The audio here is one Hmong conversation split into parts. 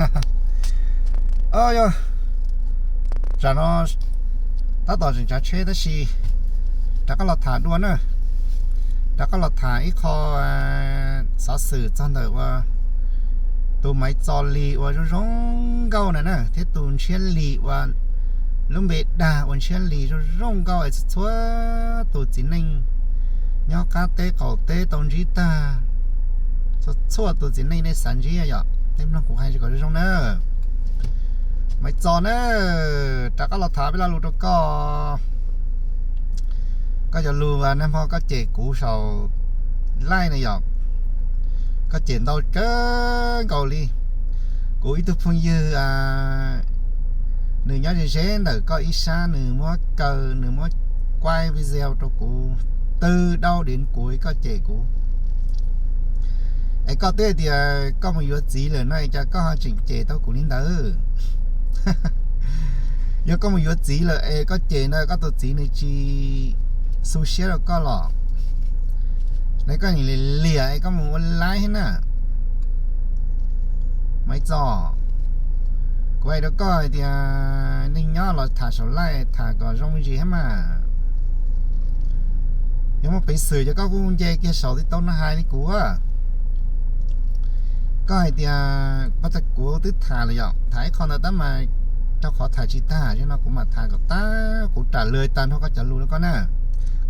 Yog, tsam no tab tom tseem tsav tsheb tab sis rov qab los tham dua na, rov qab los tham ib qho xov xwm txog ntawm ua tus Maiv Txos Lis uas zoo zoo nkauj na na, thiab tus Ntshiab Lis uas lub npe dag ua Ntshiab Lis zoo zoo nkauj es txhua tus txiv neej nyob qab teb qaum teb tau ntsib tag, txhua tus txiv neej nej xav ntsib yom, nej mloog kuv hais kom zoo zoo na. Maiv Txos na, rov qab los tham peb lo lus rau koj. Koj cov lus nag hmo koj cem kuv saum laij na yom, koj cem ntau kawg nkaus li. Kuv ib tug phooj ywg, nws nyob ze ze ntawm koj ib sab, nws muab kaw, nws muab kuaib video rau kuv, tw dau diav kuv, koj cem kuv. Es koj twb hais tias koj mus yuav txiv lawm no es cas koj ho tseem cem tau kuv li ntawd? Yog koj mus yuav txiv lawm es koj cem ntawd koj tus txiv nws tsis xu siab rau koj los? Nws koj li liam es koj mus ua laib thiab na. Maiv Txos, kuv hais rau koj hais tias neeg nyob los tham saum laij tham kom zoo me ntsis thiab mas. Yog muaj peev xwm ces koj kuj nce kiag saum TikTok no hais li kuv. Koj hais tias, pab tas kuv twb tham lawm yom, tham ib qho ntawd tab mas rau qhov tham tsis tag, yog no kuv mam tham kom tag, kuv ram lwg tag nrho koj cov lus rau koj na.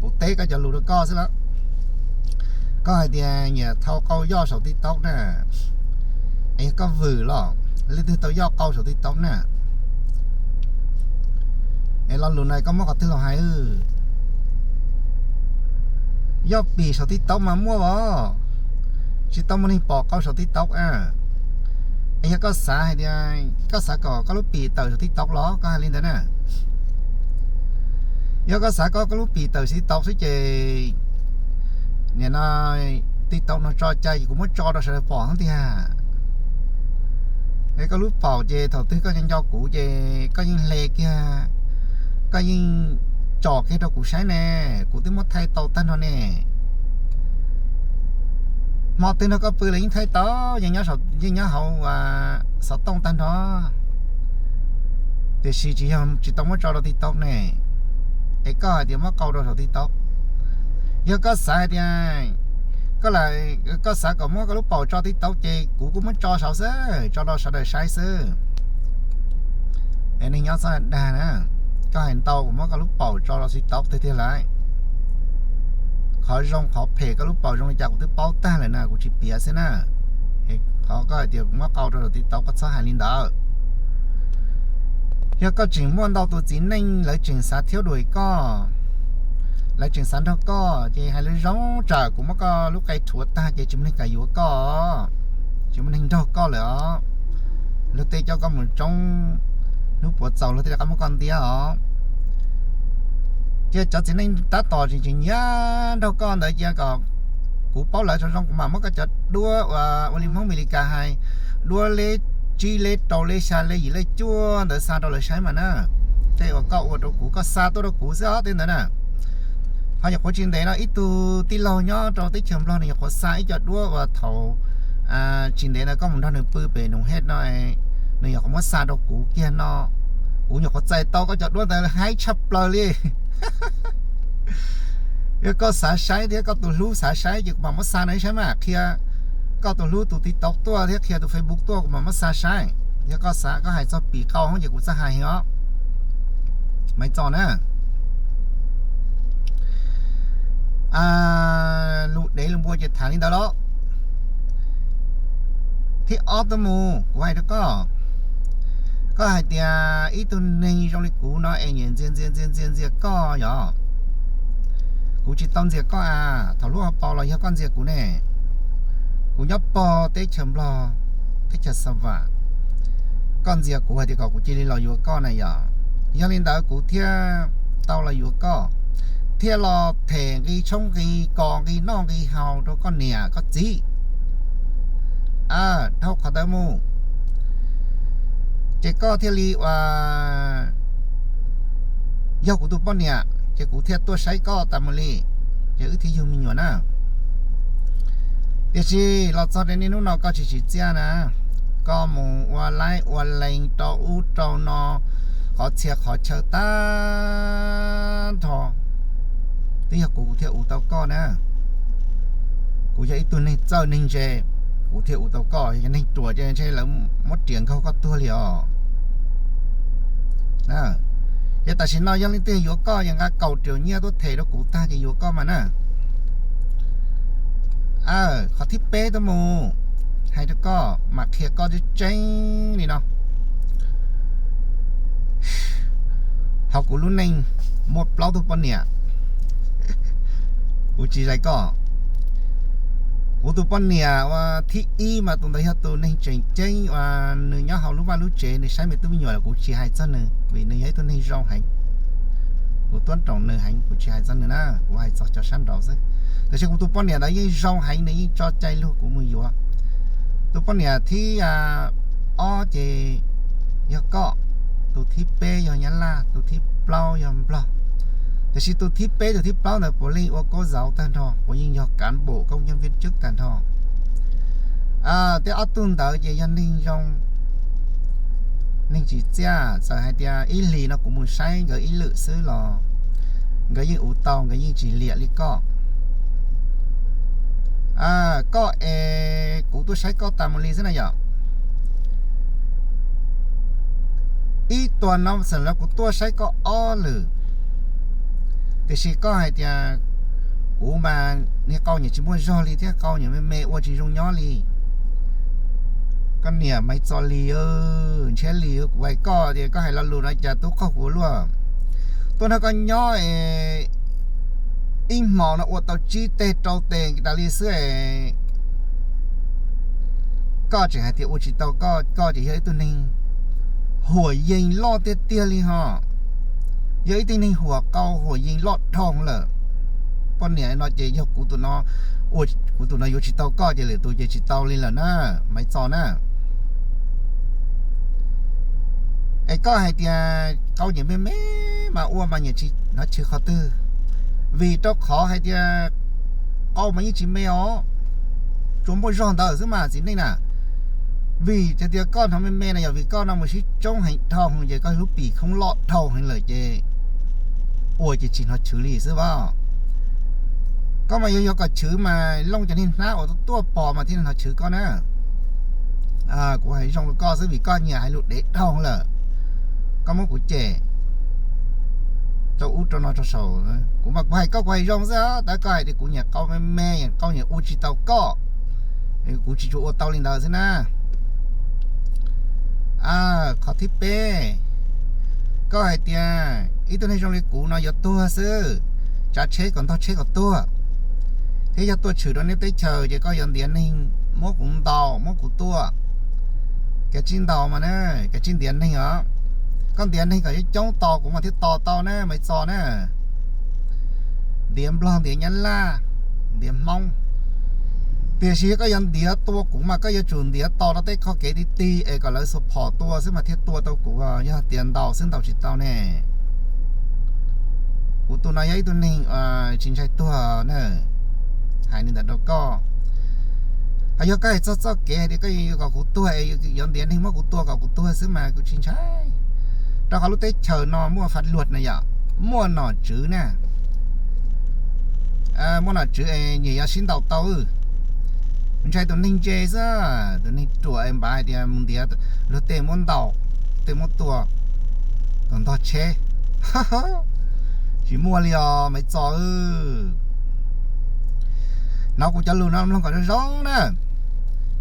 Kuv teb koj cov lus rau koj xwb las. Koj hais tias nyiam thau qau yoj saum TikTok na, es yog koj vwm los leej twg tau yoj qau saum TikTok na? Es lo lus na koj muab qhov twg los hais? Yoj pim saum TikTok mas muaj os, tsis tau muaj neeg pom qau saum TikTok a. Es yog koj xav hais tias koj xav kom koj lub pim tawm saum TikTok los koj hais li ntawd na. Yog koj xav kom koj lub pim tawm saum TikTok xwb ces nim no TikTok no tso cai ces kuv muab tso rau sawv daws pom thiab tiag. Es koj lub paum ces thaum twg koj nco nco kuv ces koj yeej hle kiag, koj yeej tsom kiag rau kuv saib ne, kuv twb muab thaij tau tag nrho ne. Hmo twg nrog koj pw los yeej thaij tau, yeej nyob hauv xov tooj tag nrho, tiam sis tsis yog tsis tau muab tso rau TikTok ne. Es koj hais tias muab qau rau saum TikTok. Yog koj xav hais tias koj xav kom muab koj lub paum tso TikTok ces kuv kuj muab tso saud xwb, tso rau sawv daws saib xwb. Es neeg nyob txhob dag na, koj hais ntau kuv muab koj lub paum tso rau TikTok tiag tiag lauj. Qhov zoo qhov phem koj lub paum zoo li cas kuv twb paub tag lawm na, kuv tsis piav xwb na. Qhov koj hais tias muab qau rau saum TikTok koj txhob hais li ntawd. Yog koj tseem muaj ntau tus txiv neej lawv tseem xav thiab dua koj, lawv tseem xav nrog koj ces hais lus zoo, tsam kuv muab koj lub qe rhuav tag ces tsis muaj neeg kam yuav koj, tsis muaj neeg nrog koj lawm os. Luag tej coj koj mus tsoob, hnub puav txaus luag tej rov qab muab koj ntiab os. Ces cov txiv neej tab tom tseem tseem nyiam nrog koj ntawd cia kom kuv paub lawv zoo zoo kuv mam muab koj cov duab uas ua li Hmoob Amelikas hais, duab leb tsib leb rau leb xya leb yim leb cuaj ntawd xa rau lawv saib mas na. Tej uas koj ua rau kuv, koj xa tuaj rau kuv xwb os tej ntawd na. Ho nyuam qhuav tsis ntev no ib tug tij laug nyob rau teb chaws Nplog nws nyuam qhuav xa ib co duab uas thaum tsis ntev ntawd koj mus nrog nws pw pem Noom Hej no, nws nyuam qhuav muab xa rau kuv kiag no. Kuv nyuam qhuav txais tau koj cov duab ntawd haib tshaj plaws li. Yog koj xav saib thiab koj tus hlub xav saib ces kuv mam muab xa no saib mas qhia koj tus hlub tus TikTok tuaj thiab qhia tus Facebook tuaj kuv mam muab xa saib. Yog koj xav koj hais txog pim qau ces kuv txawj hais os. Maiv Txos na, lus dev lus npua ces tham li ntawd los. Thib ob tuaj mus kuv hais rau koj, koj hais tias ib tug neeg zoo li kuv no es nyiam ntxias ntxias ntxias ntxias ntxias koj yog. Kuv tsis tau ntxias koj a, thaum lub hauv paus los yog koj ntxias kuv ne. Kuv nyob pog teb chaws Nplog, teb chaws Xa Vam, koj ntxias kuv hais tias kom kuv cia li los yuav koj na yog. Yog li ntawd kuv thiaj tau los yuav koj, thiaj los them nqi tshoob nqi kos nqi noj nqi haus rau koj niam koj txiv. Dhau qhov ntawd mus ces koj thiaj li ua yog kuv tus poj niam ces kuv thiaj tuaj saib koj tas mus li, ces wb thiaj yug me nyuam na. Tiam sis los txog niaj hnub no koj tsis tsim txiaj na, Koj mus ua laib ua lees rau ub rau no, qhov txhia qhov chaw tag nrho, twb yog kuv thiaj ua tau koj na. Kuv yog ib tug neeg txawj neeg ntse, kuv thiaj ua tau koj. Yog neeg ruam ces ntshe lawv muab riam nkaug koj tuag li os. Ces tam sim no yog leej twg yuav koj, yog nqa kaum riam nyiaj tuaj them rau kuv tag ces yuav koj mas na. Qhov thib peb tuaj mus hais rau koj, mam qhia koj tseeb tseeb li no. Hauv kuv lub neej muaj plaub tug poj niam, kuv tsis zais koj. Kuv tus poj niam uas thib ib mas tus ntawd yog tus neeg tseem ceeb uas nws nyob hauv lub vaj lub tsev, nws saib me tub me nyuam los kuv tsis hais txog nws vim nws yog ib tug neeg zoo heev. Kuv tuab roos nws heev, kuv tsis hais txog nws na, kuv hais txog cov sab nraud xwb. Tab sis kuv tus poj niam ntawd yeej zoo heev, nws yeej tso cai lug kuv mus yuav. Tus poj niam thib ob ces yog koj, tus thib peb yog Nyab Laj, tus thib plaub yog Nplog. Tab sis tus thib peb tus thib plaub ntawd puav leej ua kaub zauv tag nrho, puav yeej yog kav npum koob nyob viab tswb tag nrho. Tej ob tug ntawd ces yog neeg zoo, neeg tsim txiaj. Txawm hais tias ib hlis no kuv mus saib nkawd ib lwm xwb los nkawd yeej ua tau, nkawd yeej tsis liam li koj. Koj es kuv tuaj saib koj tas mus li xwb na yom. Ib tuas no xam los kuv tuaj saib koj ob lwm, tiam sis koj hais tias kuv mas niag qau niam tsis muaj zog li thiab qau niam me me ua tsis zoo nyob li. Koj niam Maiv Txos Lis, Ntshiab Lis, kuv hais koj tias koj hais lo lus no cas tub qaug kuv ua luaj. Tuaj nrog koj nyob es ib hmo no ua tau tsib teg rau tes tas li xwb es koj tseem hais tias ua tsis tau koj, koj ces yog ib tug neeg huam yees loj tiag tiag li ho. Yog ib tug neeg huam qau huam yees loj dhau lawm. Poj niam no ces yog kuv tus no, kuv tus no yuav tsis tau koj ces lwm tus ces tsis tau li lawm na, Maiv Txos na. Es koj hais tias qau niam me me mas ua mas niam tsis hnov chwv qhov twg, vim rau qhov hais tias qau mas yeej tsis me os, tsuas muaj zog ntawd xwb mas txiv neej na. Vim tias koj hnov me me no yog vim koj no mus sib tsoob heev dhau ces koj lub pim khoob loj dhau heev lawm ces ua ces tsis hnov chwv li xwb as. Koj mas yog yuav kom chwv mas looj cov niag hnab uas tuaj pom mas thiaj hnov chwv koj na. Kuv hais zoo rau koj xwb vim koj nyiam hais lus dev dhau lawm. Koj muab kuv cem rau ub rau no rau saud, kuv mas kuv hais koj kuv hais zoo xwb, tab koj hais tias kuv nyiam qau me me, qau nyiam ua tsis tau koj, kuv tsis tshua ua tau li ntawd xwb na. Qhov thib peb, koj hais tias ib tug neeg zoo li kuv no yuav tuag xwb, tsav tsheb kom ntog tsheb kom tuag, thiab yog tuaj tshwm rau nej teb chaws ces koj yuav ntiav neeg muab kuv ntaus muab kuv tua. Kav tsij ntaus mas na, kav tsij ntiav neeg os. Koj ntiav neeg kom coob tos kuv mas thiaj tos tau na Maiv Txos na. Ntiav Nplog, ntiav Nyab Laj, ntiav Hmoob. Tiam sis yog koj yuav ntiav tua kuv mas koj yuav tsum ntiav tos rau tej qhov kev ti ti es kom lawv support tua xwb mas thiaj tua tau kuv, yog tias ntaus xwb ntaus tsis tau ne. Kuv tus no yog ib tug neeg tsis ntshai tuag na, hais li ntawd rau koj. Hos yog koj hais txog txoj kev hais tias koj yuav kom kuv tuag es yuav ntiav neeg muab kuv tua kom kuv tuag xwb mas kuv tsis ntshai, rau qhov lub teb chaws no muaj fas luag na yom, muaj nom tswv na. Muaj nom tswv es nyias yuav sib ntaus tau. Ntshai tus neeg ntse xwb, tus neeg ruam es npav hais tias mus ntiav luag tej muab ntaus, tej muab tua kom ntog tsheb. Tsis muaj li os Maiv Txos. Hnov kuv cov lus no mloog kom zoo zoo na.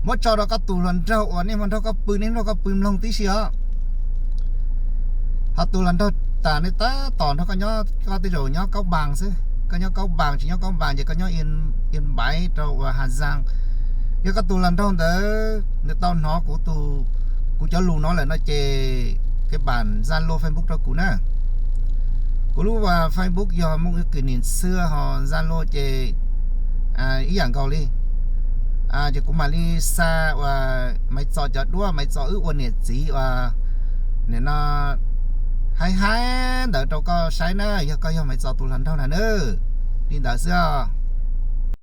Muab tso rau koj tus hluas nraug uas nej hmo nrog koj pw, nej nrog koj pw mloog tib si os. Ho tus hluas nraug tas nej tab tom nrog koj nyob, koj tej zaum nyob Kaub Npas xwb, koj nyob Kaub Npas tsis nyob Kaub Npas ces koj nyob Yên Bái rau uas Hà Giang. Yog koj tus hluas nraug ntawd nws tau hnov kuv tus, kuv cov lus no lawm no ces koj pab Zalo Facebook rau kuv na. Kuv lub Facebook yog Muj Ib Kws Nim Xwb, ho Zalo ces ib yam nkaus li. Ces kuv mam li xa uas Maiv Txos cov duab, Maiv Txos wb ua niam txiv uas nim no haib haib ntawd rau koj saib na, yog koj yog Maiv Txos tus hluas nraug na nawb. Li ntawd xwb.